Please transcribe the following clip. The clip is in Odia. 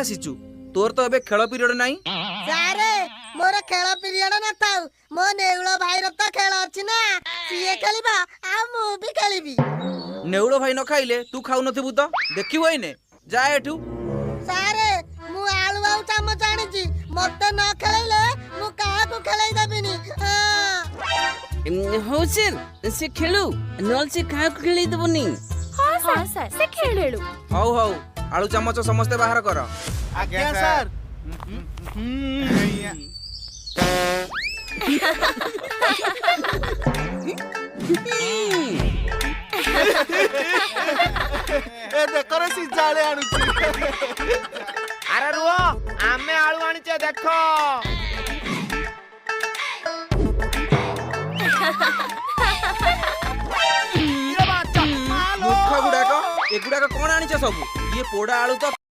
ଆସିଛୁ? ତୋର ତ ଏବେ ଖେଳ ପିରିୟଡ ନାହିଁ। ସାରେ, ମୋର ଖେଳ ପିରିୟଡ ନଥାଉ, ମୋ ନେଉଳ ଭାଇର ତ ଖେଳ ଅଛି ନା। ସିଏ ଖେଳିବ ଆଉ ମୁଁ ବି ଖେଳିବି। ନେଉଳ ଭାଇ ନ ଖାଇଲେ ତୁ ଖାଉନଥିବୁ ତ? ଦେଖିବୁ ଏଇନେ, ଯା ଏଠୁ। ସାରେ, ମୁଁ ଆଳୁ ଆଉ ଚାମଚ ଆଣିଛି। ମତେ ନ ଖେଳେଇଲେ ମୁଁ କାହାକୁ ଖେଳେଇ ଦେବିନି, ହଁ। ହଉ ସାର୍, ସେ ଖେଳୁ, ନହେଲେ ସେ କାହାକୁ ଖେଳେଇ ଦେବନି। ହଁ ସାର୍, ସେ ଖେଳୁ। ହଉ ହଉ, ଆଳୁ ଚାମଚ ସମସ୍ତେ ବାହାର କର। ଆଜ୍ଞା ସାର୍। ଏ ଦେଖରେ, ସିଝା ଆଳୁ ଆଣୁଛି। ଆରେ ରୁହ, ଆମେ ଆଳୁ ଆଣିଛେ ଦେଖ। ମୂର୍ଖ ଗୁଡାକ, ଏଗୁଡାକ କଣ ଆଣିଛ ସବୁ? ଇଏ ପୋଡା ଆଳୁ ତ।